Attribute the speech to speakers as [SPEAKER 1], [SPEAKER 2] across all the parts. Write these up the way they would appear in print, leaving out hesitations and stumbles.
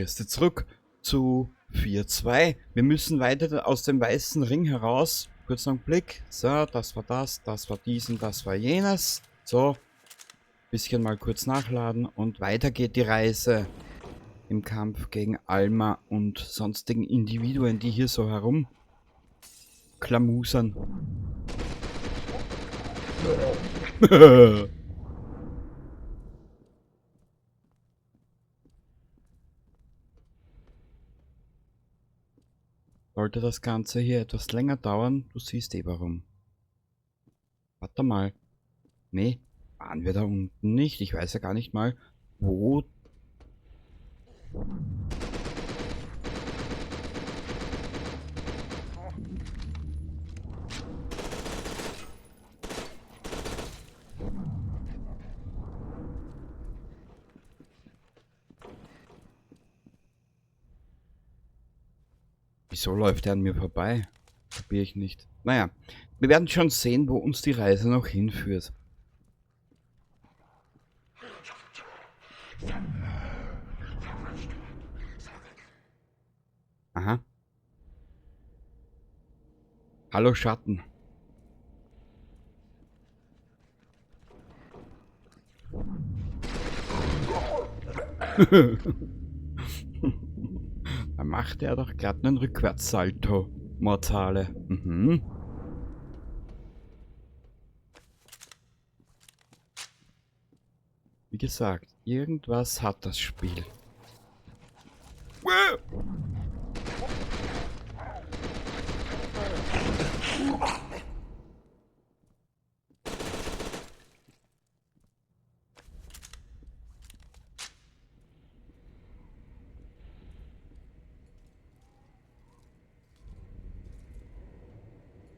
[SPEAKER 1] Christi zurück zu 4.2. Wir müssen weiter aus dem weißen Ring heraus. Kurz noch einen Blick. So, das war das, das war dies und das war jenes. So, bisschen mal kurz nachladen und weiter geht die Reise im Kampf gegen Alma und sonstigen Individuen, die hier so herumklamusern. Sollte das Ganze hier etwas länger dauern, du siehst eh warum. Warte mal. Nee, waren wir da unten nicht? Ich weiß ja gar nicht mal, wo... Wieso läuft er an mir vorbei? Kapier ich nicht. Naja, wir werden schon sehen, wo uns die Reise noch hinführt. Aha. Hallo Schatten. Da macht er doch glatt einen Rückwärtssalto. Mortale. Mhm. Wie gesagt, irgendwas hat das Spiel.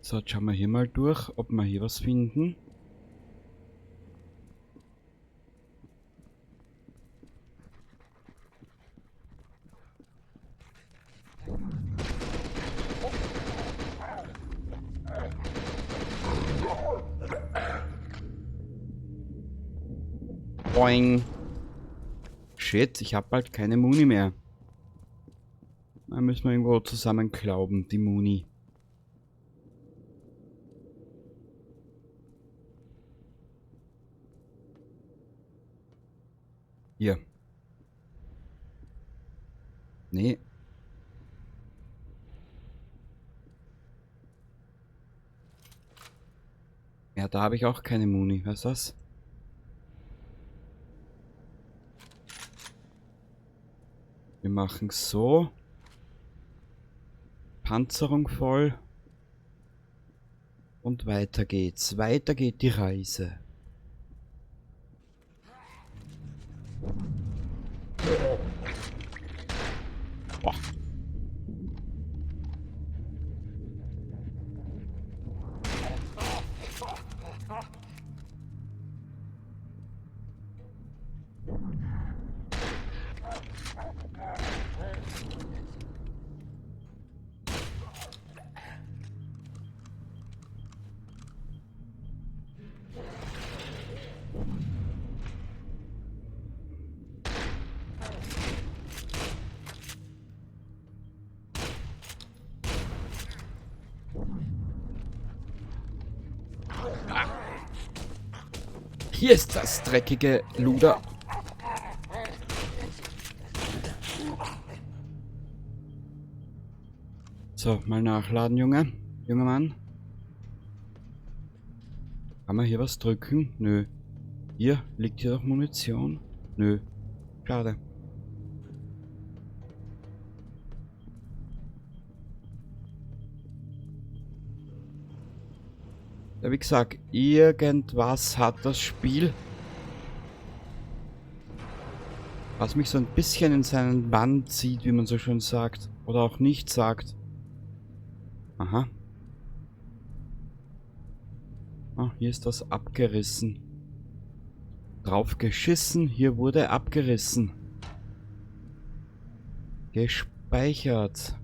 [SPEAKER 1] So, jetzt schauen wir hier mal durch, ob wir hier was finden. Boing. Shit, ich hab bald keine Muni mehr. Da müssen wir irgendwo zusammenklauben, die Muni. Hier. Nee. Ja, da habe ich auch keine Muni. Was ist das? Wir machen so. Panzerung voll. Und weiter geht's. Weiter geht die Reise. Boah. Hier ist das dreckige Luder. So, mal nachladen, Junge. Junger Mann. Kann man hier was drücken? Nö. Hier, liegt hier doch Munition? Nö. Schade. Ja, wie gesagt, irgendwas hat das Spiel, was mich so ein bisschen in seinen Bann zieht, wie man so schön sagt. Oder auch nicht sagt. Aha. Ah, hier ist das abgerissen. Drauf geschissen, hier wurde abgerissen. Gespeichert.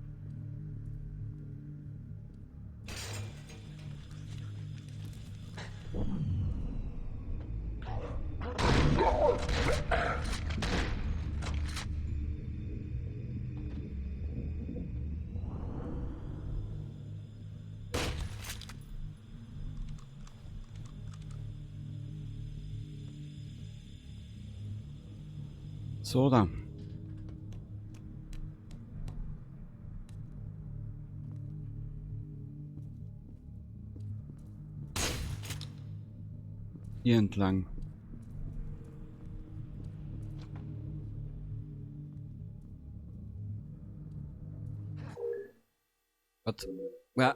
[SPEAKER 1] So, da. Hier entlang. Was? Ja.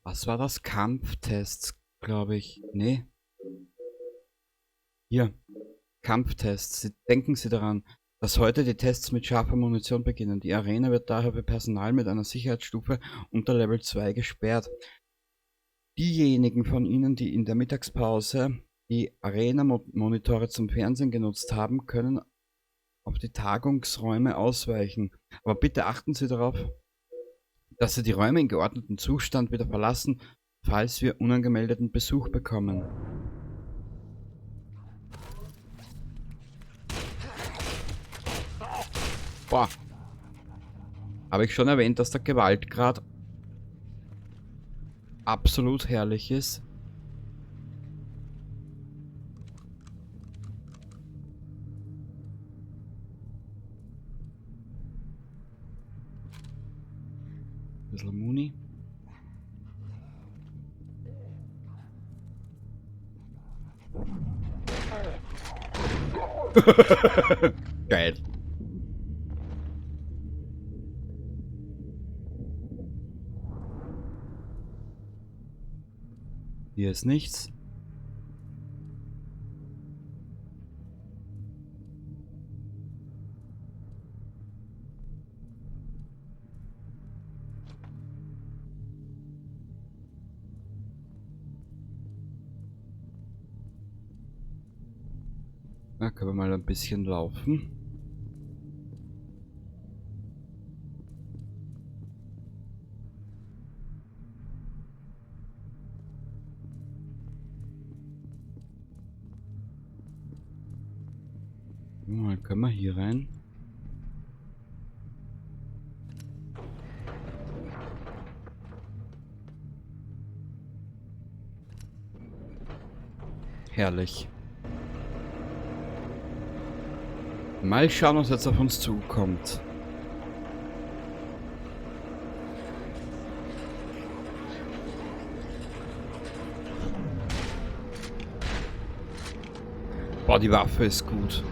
[SPEAKER 1] Was war das? Kampftests, glaube ich. Nee. Hier. Kampftests. Denken Sie daran, dass heute die Tests mit scharfer Munition beginnen. Die Arena wird daher für Personal mit einer Sicherheitsstufe unter Level 2 gesperrt. Diejenigen von Ihnen, die in der Mittagspause die Arena-Monitore zum Fernsehen genutzt haben, können auf die Tagungsräume ausweichen. Aber bitte achten Sie darauf, dass Sie die Räume in geordnetem Zustand wieder verlassen, falls wir unangemeldeten Besuch bekommen. Boah. Habe ich schon erwähnt, dass der Gewaltgrad absolut herrlich ist. Ein bisschen Muni. Geil. Hier ist nichts. Da können wir mal ein bisschen laufen. Mal, können wir hier rein? Herrlich. Mal schauen, was jetzt auf uns zukommt. Boah, die Waffe ist gut.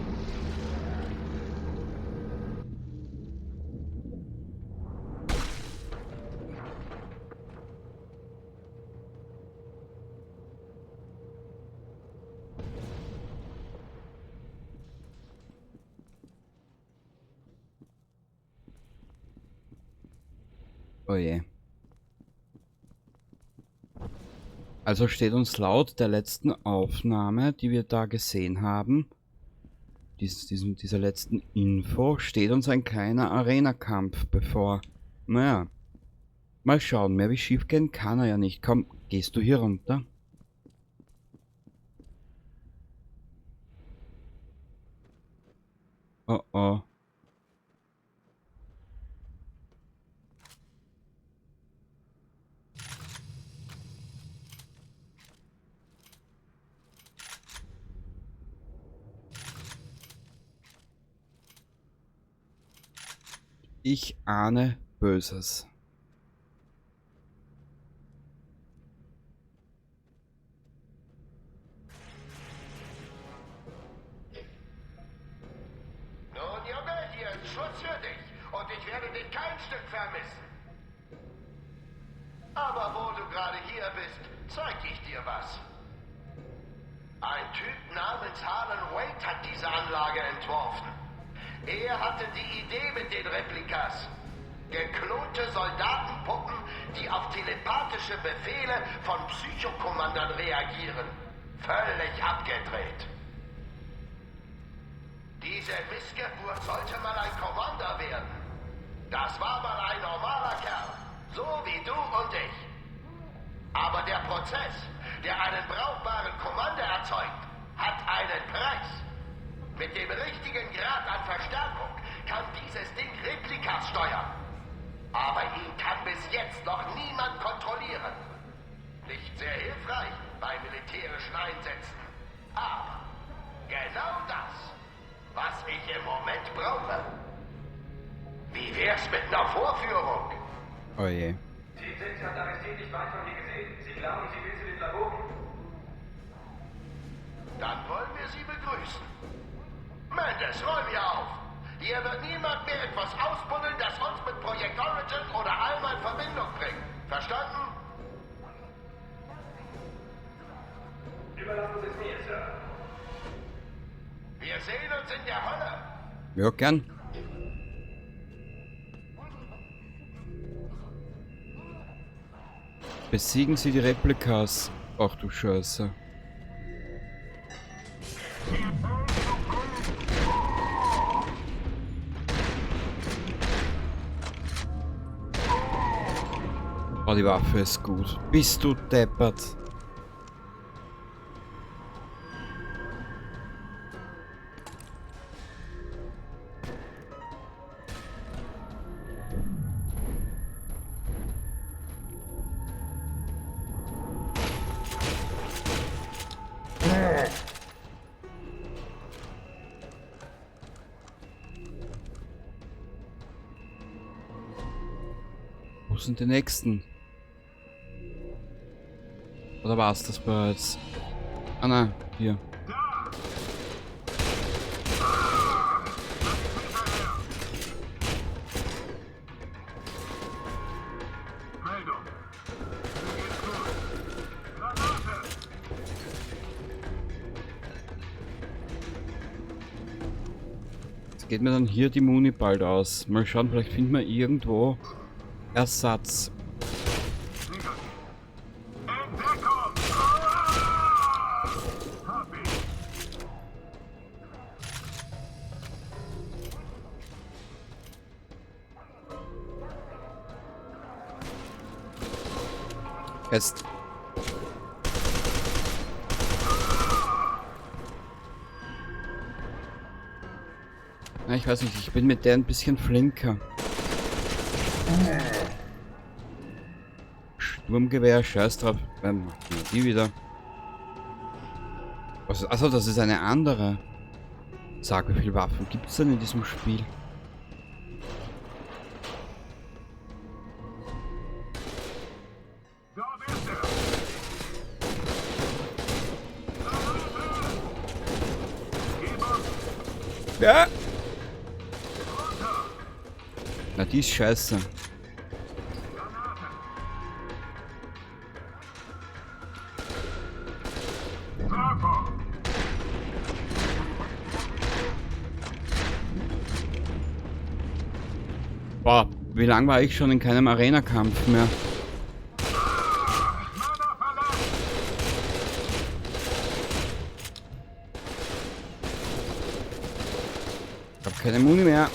[SPEAKER 1] Oh je. Also steht uns laut der letzten Aufnahme, die wir da gesehen haben, dieser letzten Info, steht uns ein kleiner Arena-Kampf bevor. Naja, mal schauen, mehr wie schief gehen kann er ja nicht. Komm, gehst du hier runter? Oh oh. Ich ahne Böses.
[SPEAKER 2] Nun, Junge, hier ist Schutz für dich. Und ich werde dich kein Stück vermissen. Aber wo du gerade hier bist, zeig ich dir was. Ein Typ namens Harlan Wade hat diese Anlage entworfen. Er hatte die Idee mit den Replikas. Geklonte Soldatenpuppen, die auf telepathische Befehle von Psychokommandern reagieren. Völlig abgedreht. Diese Missgeburt sollte mal ein Commander werden. Das war mal ein normaler Kerl. So wie du und ich. Aber der Prozess, der einen brauchbaren Commander erzeugt, hat einen Preis. Mit dem richtigen Grad an Verstärkung kann dieses Ding Replikas steuern. Aber ihn kann bis jetzt noch niemand kontrollieren. Nicht sehr hilfreich bei militärischen Einsätzen. Aber genau das, was ich im Moment brauche. Wie wär's mit einer Vorführung?
[SPEAKER 1] Oh je.
[SPEAKER 3] Team 6 hat Aristide nicht weit von hier gesehen. Sie glauben, sie will zu den Laboren.
[SPEAKER 2] Dann wollen wir sie begrüßen. Mendes, räum hier auf! Hier wird niemand mehr etwas ausbuddeln, das uns mit Projekt Origin oder Alma in Verbindung bringt. Verstanden?
[SPEAKER 3] Überlassen Sie es mir, Sir.
[SPEAKER 2] Wir sehen uns in der Hölle.
[SPEAKER 1] Ja, gern. Besiegen Sie die Replikas. Ach du Scheiße. Oh, die Waffe ist gut. Bist du deppert? Wo sind die nächsten? Oder war es das bereits? Ah nein, hier. Jetzt geht mir dann hier die Muni bald aus. Mal schauen, vielleicht finden wir irgendwo Ersatz. Jetzt. Na, ich weiß nicht, ich bin mit der ein bisschen flinker. Sturmgewehr, scheiß drauf. Dann machen wir die wieder. Was, achso, das ist eine andere. Sag, wie viele Waffen gibt's denn in diesem Spiel? Ja. Na, die ist scheiße. Boah, wie lange war ich schon in keinem Arena-Kampf mehr? Ich hab keine Muni mehr.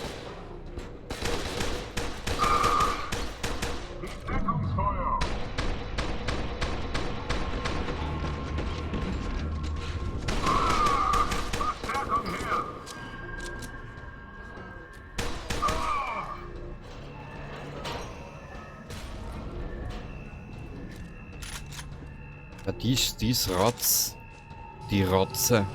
[SPEAKER 1] Ja, die ist Rotz. Die Rotze.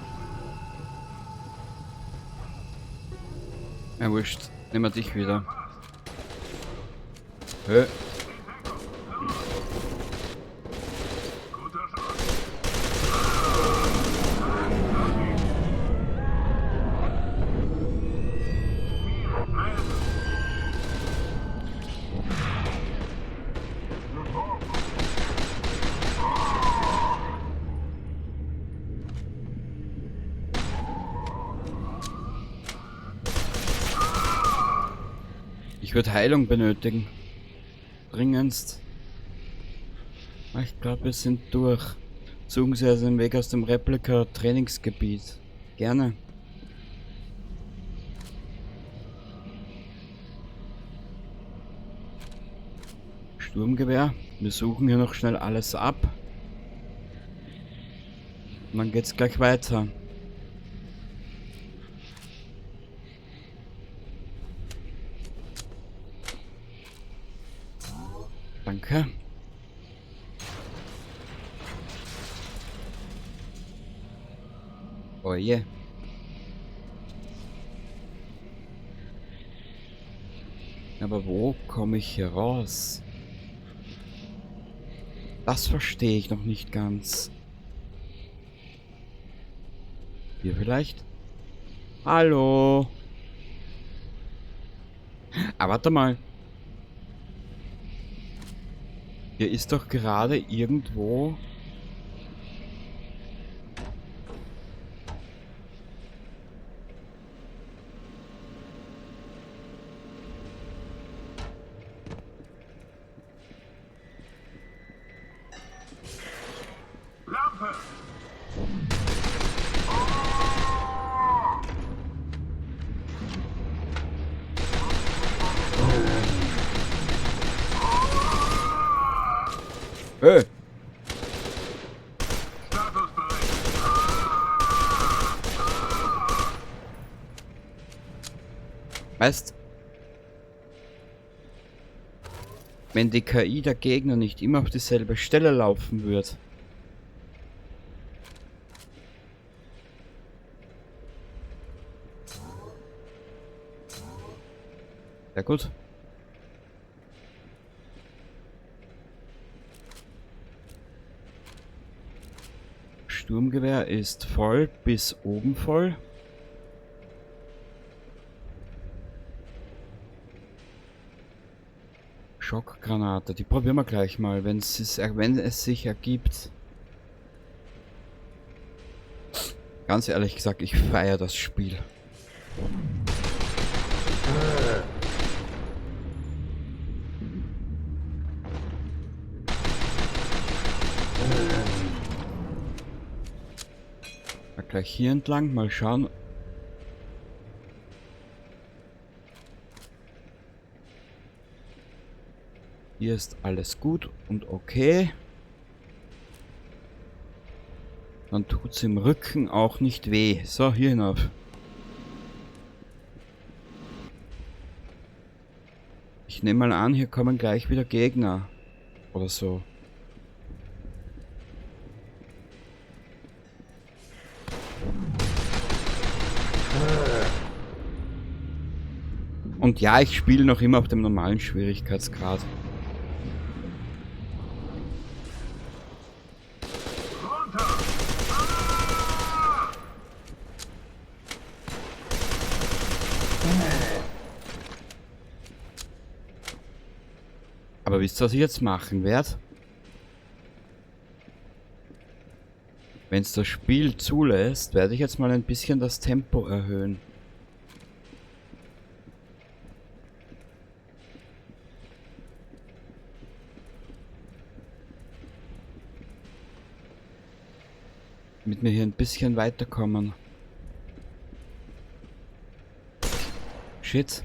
[SPEAKER 1] Ja, wurscht. Nehmen wir dich wieder. Hä? Ich würde Heilung benötigen. Dringendst. Ich glaube, wir sind durch. Suchen Sie also den Weg aus dem Replika-Trainingsgebiet. Gerne. Sturmgewehr. Wir suchen hier noch schnell alles ab. Und dann geht's gleich weiter. Danke. Oh je. Aber wo komme ich hier raus? Das verstehe ich noch nicht ganz. Hier vielleicht? Hallo? Ah, warte mal. Hier ist doch gerade irgendwo...
[SPEAKER 4] Lampe!
[SPEAKER 1] Hey.
[SPEAKER 4] Statusbericht!
[SPEAKER 1] Weißt, wenn die KI der Gegner nicht immer auf dieselbe Stelle laufen würde. Sehr gut. Sturmgewehr ist voll bis oben voll. Schockgranate, die probieren wir gleich mal, wenn es sich ergibt. Ganz ehrlich gesagt, ich feiere das Spiel. Mal gleich hier entlang, mal schauen. Hier ist alles gut und okay. Dann tut's im Rücken auch nicht weh. So, hier hinauf. Ich nehme mal an, hier kommen gleich wieder Gegner. Oder so. Und ja, ich spiele noch immer auf dem normalen Schwierigkeitsgrad. Aber wisst ihr, was ich jetzt machen werde? Wenn's das Spiel zulässt, werde ich jetzt mal ein bisschen das Tempo erhöhen. Damit wir hier ein bisschen weiterkommen. Shit.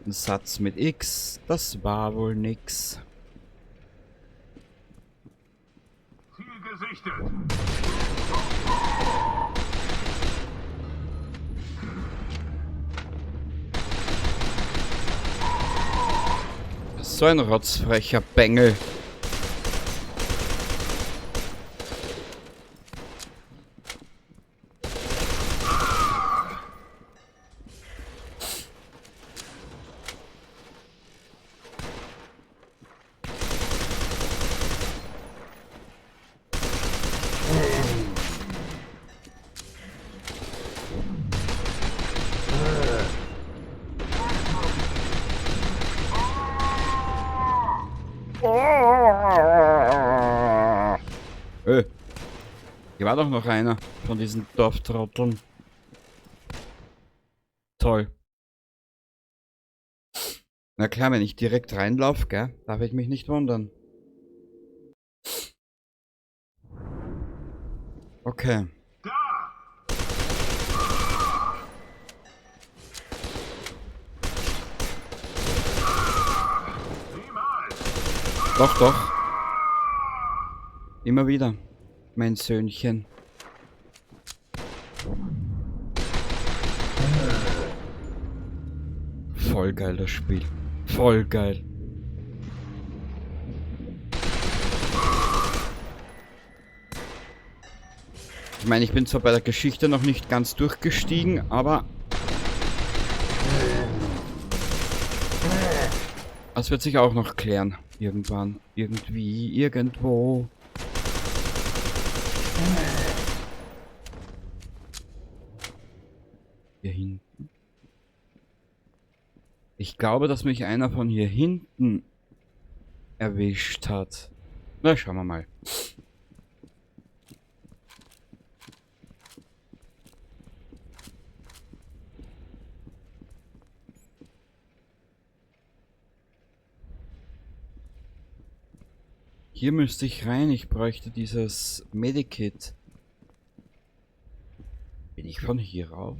[SPEAKER 1] Ein Satz mit X, das war wohl nix.
[SPEAKER 4] Ziel gesichtet.
[SPEAKER 1] So ein rotzfrecher Bengel. Hier war doch noch einer von diesen Dorftrotteln. Toll. Na klar, wenn ich direkt reinlaufe, gell, darf ich mich nicht wundern. Okay. Doch, doch. Immer wieder, mein Söhnchen. Voll geil, das Spiel. Voll geil. Ich meine, ich bin zwar bei der Geschichte noch nicht ganz durchgestiegen, aber das wird sich auch noch klären. Irgendwann. Irgendwie. Irgendwo. Hier hinten. Ich glaube, dass mich einer von hier hinten erwischt hat. Na, schauen wir mal. Hier müsste ich rein. Ich bräuchte dieses Medikit. Bin ich von hier rauf?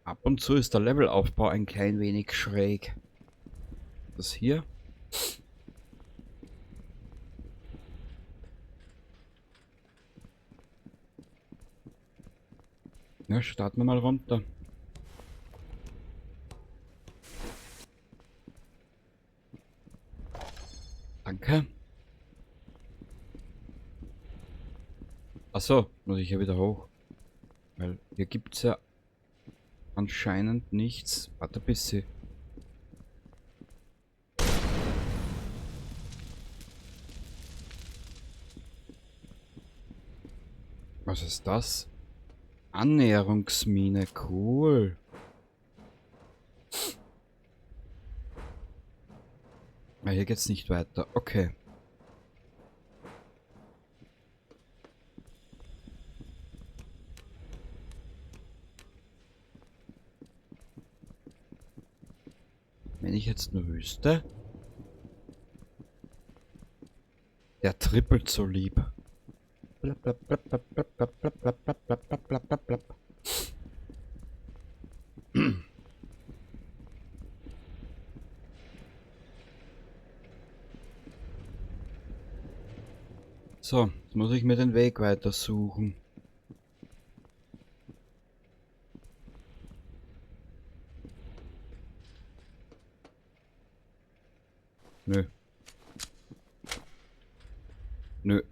[SPEAKER 1] Ab und zu ist der Levelaufbau ein klein wenig schräg. Das hier? Ja, starten wir mal runter. Danke. Achso, muss ich hier wieder hoch. Weil hier gibt's ja anscheinend nichts. Warte ein bisschen. Was ist das? Annäherungsmine, cool. Ah, hier geht's nicht weiter. Okay. Wenn ich jetzt nur wüsste. Der trippelt so lieb. Blab, blab, blab, blab, blab, blab, blab, blab, blab, blab, blab, blab, blab. So, jetzt muss ich mir den Weg weiter suchen. Nö. Nö.